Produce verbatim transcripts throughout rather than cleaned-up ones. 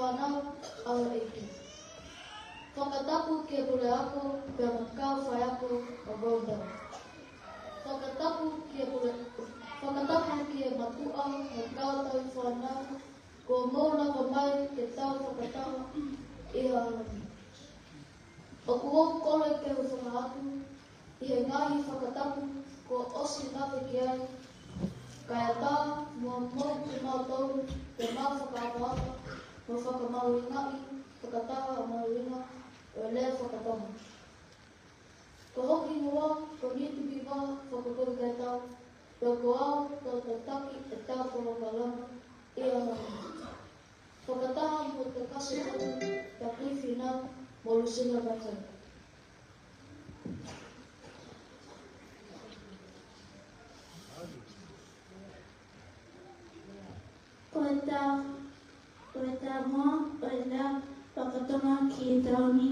Fānau ʻa e ʻEiki. Fakatapu ki he puleako pea mo e kau faiako ʻo Rowville. Fakatapu ki he pule-, fakatapu ki he mātuʻa mo e kau tauhi fānau kuo mou lava mai ke tau fakataha ʻi he ʻaho ni. ʻOku ou kole ke u fakaʻatu ʻi he ngaahi fakatapu kuo ʻosi lave ki ai, kae ʻatā muʻa kimautolu ke mau fakaʻapaʻapa mo fakamahuʻingaʻi fakataha ʻa e mahuʻinga ʻo e lea faka-Tonga. Ko hoku hingoa ko Nitu Viva Fakakovi Kaitau, pea ko au te u tataki ʻetau polokalama ʻi he ʻaho ni, fakataha mo Tokasi Kotu, Takui Fīnau, mo Lusila Vakai. Ko e tā, ko e tāmoa ʻo e lea faka-Tonga ki he taʻu ni,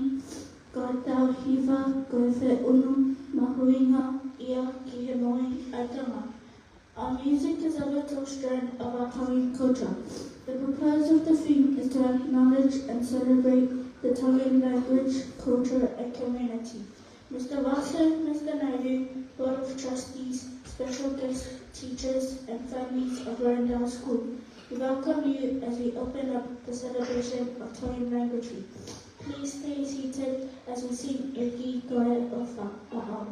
ko e tau hiva, ko e feʻunu mahuʻinga ia ki he moʻui ʻa e Tonga. Our music is a vital strand of our Tongan culture. The purpose of the theme is to acknowledge and celebrate the Tongan language, culture, and community. Mister Vaso, Mister Naidu, Board of Trustees, special guests, teachers, and families of Randall School, we welcome you as we open up the celebration of Tongan Language Week. Please stay seated as we sing ʻEiki ko e ʻofa ʻaʻau.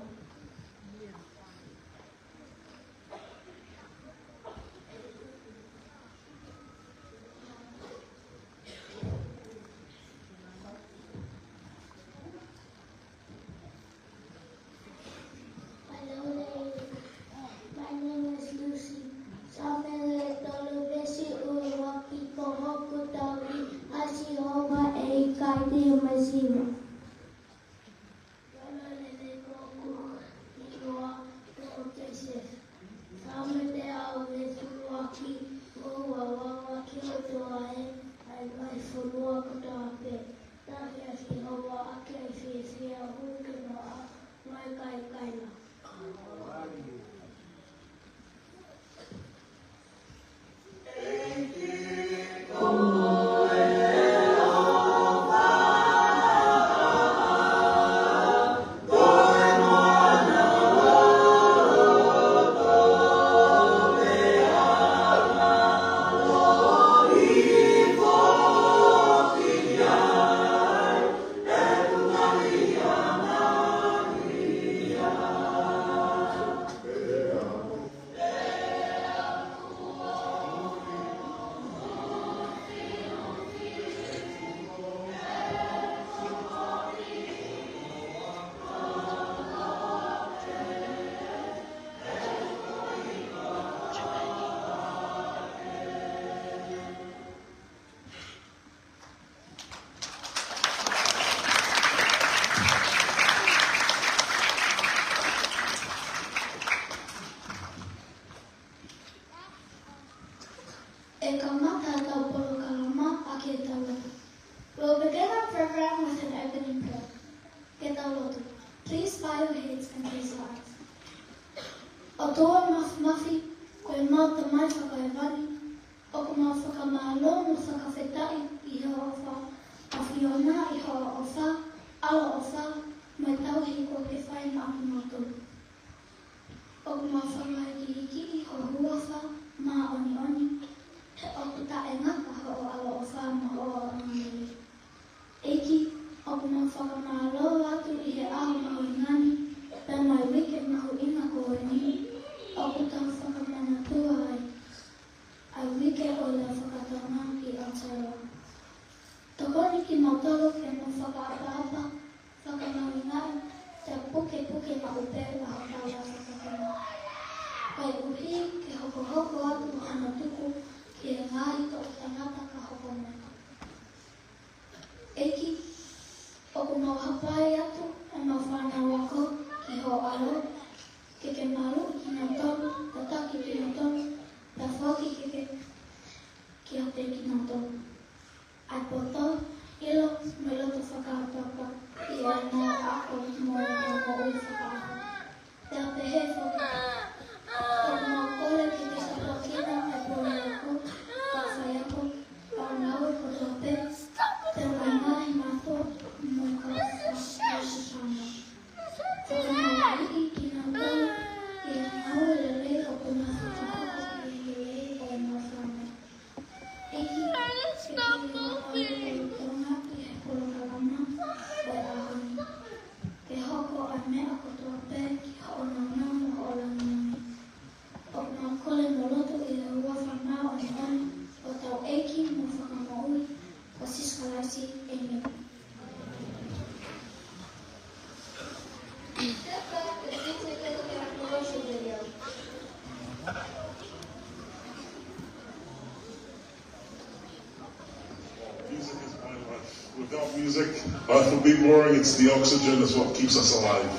Hello there. My name is Lucy. Saame vahe tolu, veesi ʻuluaki, ko hoku tauhi, ʻa Sihova ʻe ʻikai te u masiva. Mālō e lelei, ko hoku hingoa ko Joseph. Saame teau, veesi ʻuluaki, ʻOua ʻe vahevahe ki he ʻOtua ʻa e ngaahi fonua kotoa pē. Tafe ʻa Sihova ʻaki ʻa e fiefia, hū ke noaʻa mo e kaikaila. ʻE kamata ʻetau polokalama ʻaki ʻetau lotu. We'll begin our program with an opening prayer. Ke tau lotu. Please bow your heads and close your eyes. ʻOtua Māfimafi, ko ʻemau Tamai Fakahēvani, ʻoku mau fakamālō mo fakafetaʻi ʻi hoʻo ʻofa ʻa e ʻAfiona, ʻi hoʻo ʻofa, ʻaloʻofa, mo e tauhi kuo ke fai maʻa kimautolu. ʻOku mau fakahīkihikiʻi ho huafa māʻoniʻoni, he ʻoku taʻengata hoʻo ʻaloʻofa mo hoʻo ongoongolelei. ʻEiki, ʻoku mau fakamālō atu ʻi he ʻaho mahuʻinga ni, pea mo e uike mahuʻinga ko eni, ʻoku tau fakamanatua ai ʻa e uike ʻo e lea faka-Tonga ʻi Aotearoa. Tokoni kimautolu ke mau fakaʻapaʻapa, fakamahuʻingaʻi, pea pukepuke maʻu pē ʻa hotau lea faka-Tonga, koeʻuhi ke hokohoko atu hono tuku ki he ngaahi toʻutangata ka hoko mai. ʻEiki, ʻoku mau hapai atu ʻemau fānau ako ki ho ʻAlo, ke ke maluʻi kinautolu, tataki kinautolu, pea foaki ke ke kiate kinautolu ʻa e poto, ʻilo, mo e loto fakaʻapaʻapa ʻi heʻenau ako mo ʻenau moʻui fakaʻaho. Pea pehē foki, ʻoku mau kole ke ke tāpuekina ʻa e puleako, kau faiako, kau ngāue kotoa pē, Sit back and take a look at our promotion video. Music is my life. Without music, life would be boring. It's the oxygen, it's what keeps us alive.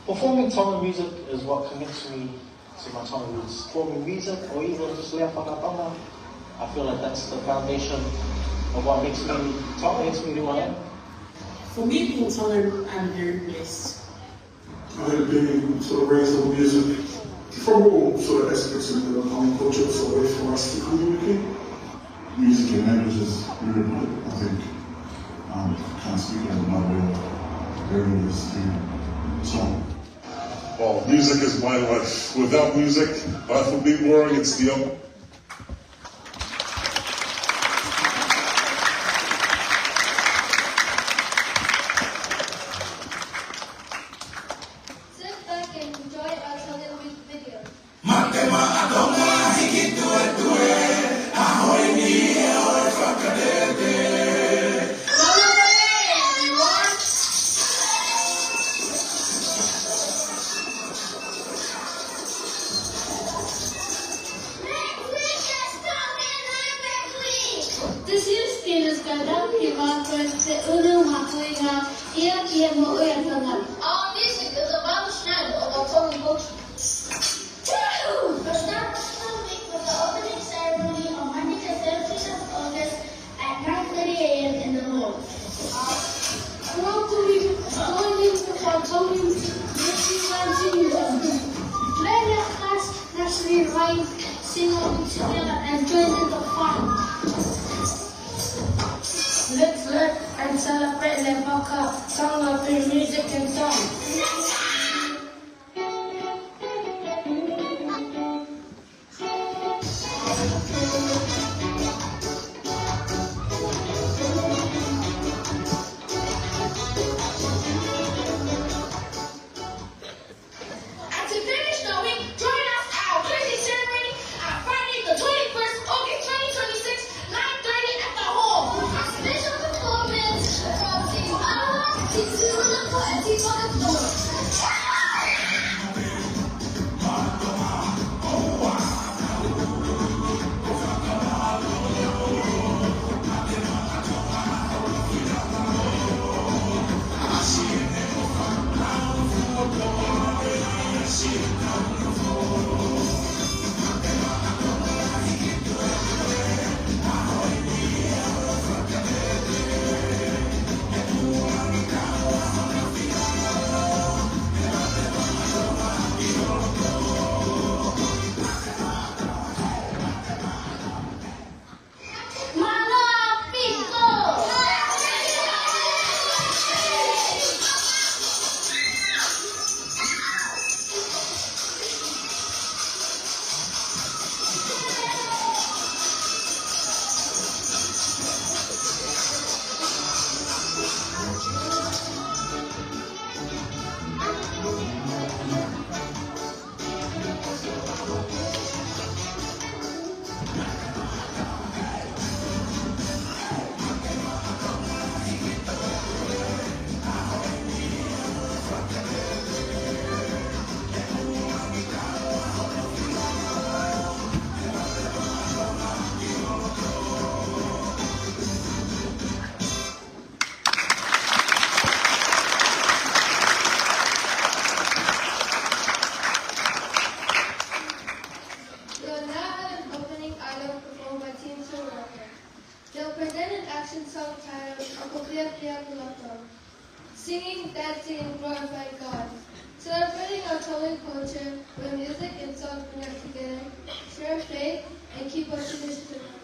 Performing Tongan music is what connects me to my Tongan roots. Performing music or even just lea faka-Tonga, I feel like that's the foundation of what makes me Tongan, makes me who I am. For me, being Tongan, I'm very blessed. I have been sort of raised on music from all sort of aspects of the Tongan culture, it's a way for us to communicate. Music and language is very important, I think. Um, I can't speak on my way of hearing this thing, song. Well, music is my life. Without music, life would be boring. It's the op- Sit back and enjoy our Tongan music video. Mate maʻa Tonga hiki tuetue, ʻaho ni ʻe ʻoi fakatete. Hello, everyone. This year's theme is Gada Kiva Koe Te Ulu Mahuʻinga Ia Ki He Moʻui ʻa Tonga. Our music is a vital strand of our Tongan culture. We'll start this week with the opening ceremony on Monday the thirteenth of August at nine thirty a m in the hall. Welcome, join in with our Tongan music and singing. Let us naturally raise, sing along together and join in the fun. Let's learn and celebrate the Tongan music and song. And to finish the week, join us at our closing ceremony on Friday, the twenty-first August twenty twenty-six, nine thirty at the hall. A special performance from Team Awa, Team Tuʻuloto, and Team Whakatō. We will now have an opening item performed by Team Tuʻuloto. They'll present an action song titled ʻOku Fiefia Ki Loto, singing, dancing, and glorifying God, celebrating our Tongan culture where music and song bring us together, share faith, and keep our traditions alive.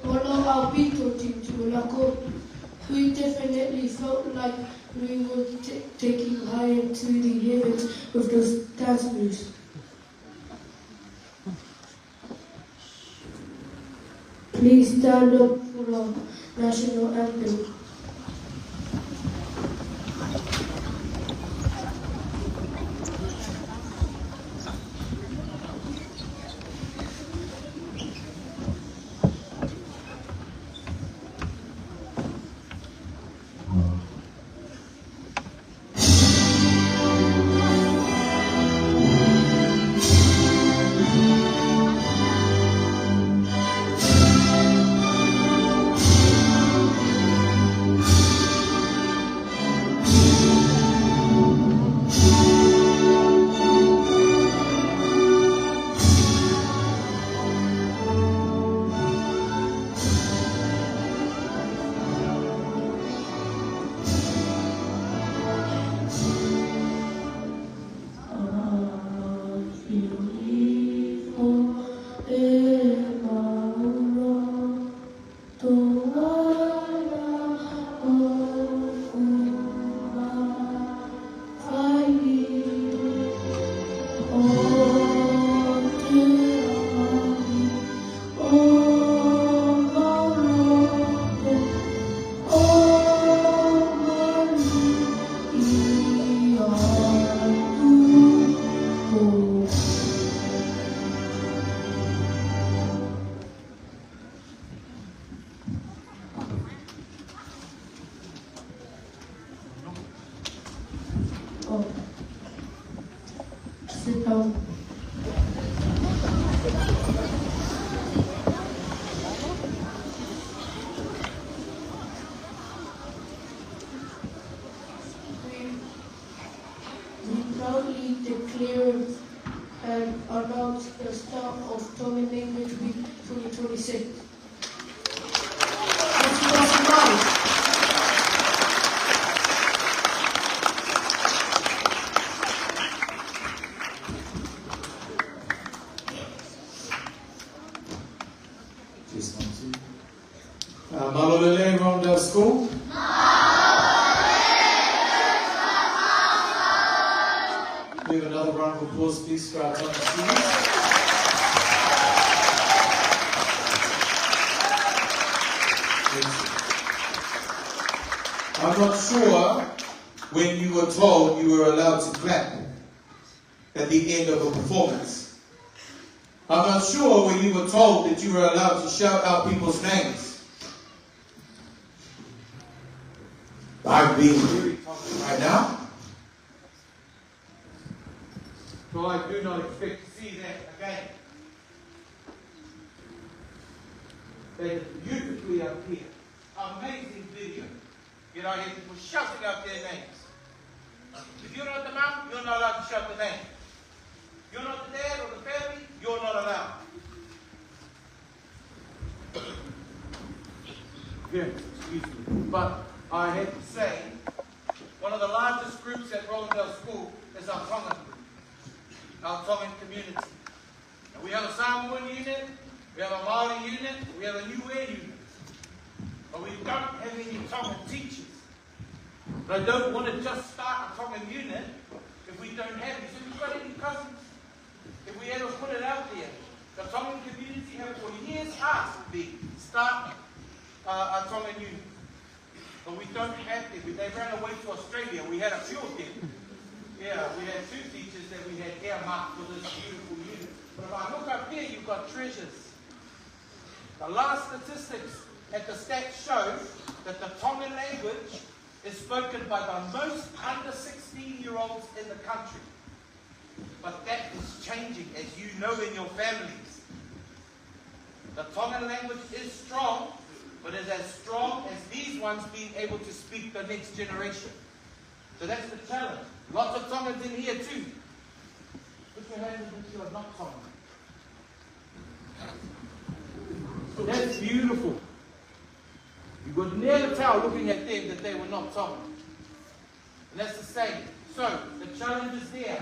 Olo ʻaupito, Team Tupou Toʻolako. We definitely felt like we were t-, taking high into the heavens with those dance moves. Please stand up for our national anthem. Oh. Sit down. We, we proudly declare and announce the start of Tongan Language Week twenty twenty-six. Uh, mālō e lelei, Rondell School. We have another round of applause, please, for our Tongan students. I'm not sure when you were told you were allowed to clap at the end of a performance. I'm not sure when you were told that you were allowed to shout out people's names. I'm being very confident right now. So I do not expect to see that again. They did beautifully up here. Amazing video. Yet I had people shouting out their names. If you're not the mum, you're not allowed to shout the name. You're not the dad or the family, you're not allowed. Yes, excuse me. But I have to say, one of the largest groups at Rolandale School is our Tongan group, our Tongan community. And we have a Samoan unit, we have a Māori unit, we have a Niue unit. But we don't have any Tongan teachers. But I don't want to just start a Tongan unit if we don't have any. So if you've got any cousins, if we ever put it out there, the Tongan community have for years asked me, start uh, a Tongan unit. But we don't have them. They ran away to Australia. We had a few of them. Yeah, we had two teachers that we had earmarked for this beautiful unit. But if I look up here, you've got treasures. The last statistics at the stats show that the Tongan language is spoken by the most under sixteen-year-olds in the country. But that is changing, as you know, in your families. The Tongan language is strong, but it's as strong as these ones being able to speak the next generation. So that's the challenge. Lots of Tongans in here too. Put your hand up if you are not Tongan. That's beautiful. You could never tell looking at them that they were not Tongan. And that's the same. So, the challenge is there.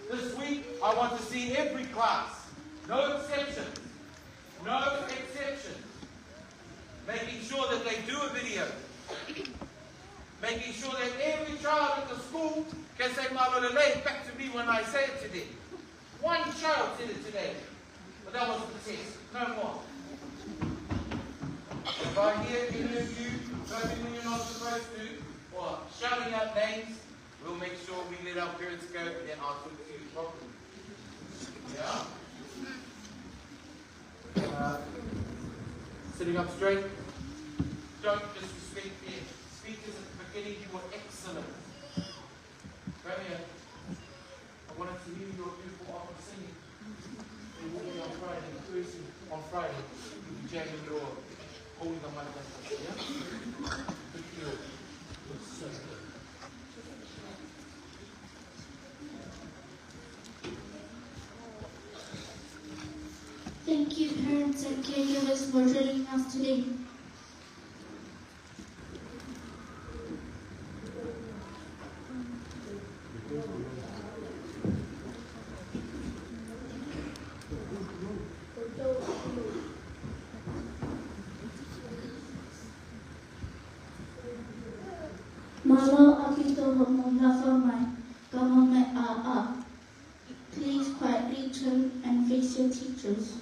This week, I want to see every class, no exceptions, no exceptions, making sure that they do a video, making sure that every child at the school can say, "Mālō e lelei, back to me when I say it to them." One child did it today, but that was the test, no more. If I hear any of you voting when you're not supposed to, or shouting out names, we'll make sure we let our parents go, and then I'll talk to you properly. Yeah? Uh, sitting up straight. Don't disrespect them. Speakers at the beginning, you were excellent. Romeo, I wanted to hear your beautiful opera singing. It will be on Friday, Thursday, on Friday. You'll be jamming your holy the mic, yeah? Good deal. Looks so good. Thank you, parents and caregivers, for joining us today. Mālō ʻaupito hoʻomou hūfanga mai, ka mou meʻa ā. Please quietly turn and face your teachers.